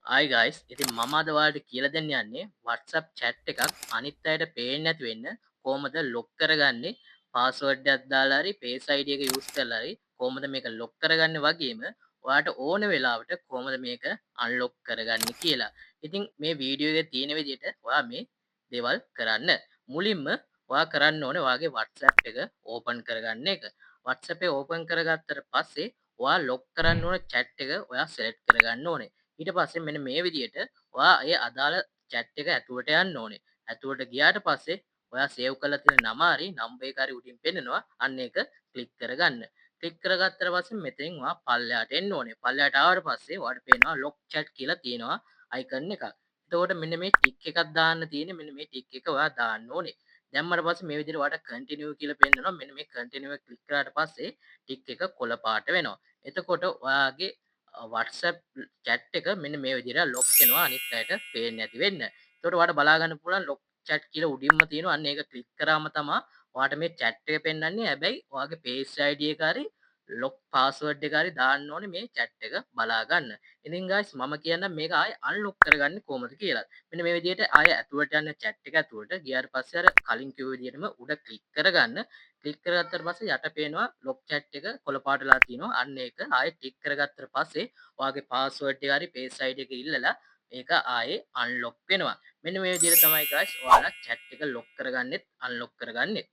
Hi guys, ඉතින් මම අද ඔයාලට කියලා දෙන්න යන්නේ WhatsApp chat එකක් අනිත් අයට පේන්නේ නැති වෙන්න කොහොමද ලොක් කරගන්නේ, පාස්වර්ඩ් එකක් දාලා හරි Face ID එක යූස් කරලා හරි කොහොමද මේක ලොක් කරගන්නේ වගේම ඔයාට ඕන වෙලාවට කොහොමද මේක අන්ලොක් කරගන්නේ කියලා. ඉතින් මේ වීඩියෝ එකේ තියෙන විදිහට ඔයා මේ දේවල් කරන්න. මුලින්ම ඔයා කරන්න ඕනේ ඔයාගේ WhatsApp එක ඕපන් කරගන්න එක. WhatsApp එක ඕපන් කරගත්තට පස්සේ ඔයා ලොක් කරන්න ඕන chat එක ඔයා සෙලෙක්ට් කරගන්න ඕනේ. ඊට පස්සේ මෙන්න මේ විදිහට ඔයා ඒ අදාළ chat එක ඇතුළට යන්න ඕනේ. ඇතුළට ගියාට පස්සේ ඔයා සේව් කරලා තියෙන නම හරි නම්බර් එක හරි උඩින් පෙන්නනවා. අන්න ඒක ක්ලික් කරගන්න. ක්ලික් කරගත්තට පස්සේ මෙතෙන් ඔයා පල්ලෙහාට එන්න ඕනේ. පල්ලෙහාට ආවට පස්සේ ඔයාට පේනවා ලොක් chat කියලා තියෙනවා අයිකන් එකක්. එතකොට මෙන්න මේ ටික් එකක් දාන්න තියෙන්නේ. මෙන්න මේ ටික් එක ඔයා දාන්න ඕනේ. දැම්මට පස්සේ මේ විදිහට ඔයාට කන්ටිනියු කියලා පෙන්නනවා. මෙන්න මේ කන්ටිනියු එක ක්ලික් කරාට පස්සේ ටික් එක කොළ පාට වෙනවා. එතකොට ඔයාගේ WhatsApp chat එක මෙන්න මේ විදිහට ලොක් වෙනවා අනිත් අයට පේන්නේ නැති වෙන්න. එතකොට ඔයාට බලා ගන්න පුළුවන් ලොක් chat කියලා උඩින්ම තියෙනවා. අන්න ඒක ක්ලික් කරාම තමයි ඔයාට මේ chat එක පෙන්වන්නේ. හැබැයි ඔයාගේ Face ID එක හරි ලොක් පාස්වර්ඩ් එක හරි දාන්න ඕනේ මේ chat එක බලා ගන්න. ඉතින් guys, මම කියන්නම් මේක ආයේ අන්ලොක් කරගන්නේ කොහොමද කියලා. මෙන්න මේ විදිහට ආයේ ඇතුළට යන්න. Chat එක ඇතුළට ගියාට පස්සේ අර කලින් කිව්ව විදිහටම උඩ ක්ලික් කරගන්න. ක්ලික් කරගත්තට පස්සේ යට පේනවා ලොක් chat එක කොළ පාට වෙලා තියෙනවා. අන්න ඒක ආයේ ක්ලික් කරගත්තට පස්සේ ඔයාගේ පාස්වර්ඩ් එක හරි Face ID එක ඉල්ලලා ඒක ආයේ අන්ලොක් වෙනවා. මෙන්න මේ විදිහට තමයි guys ඔයාලා chat එක ලොක් කරගන්නෙත් අන්ලොක් කරගන්නෙත්.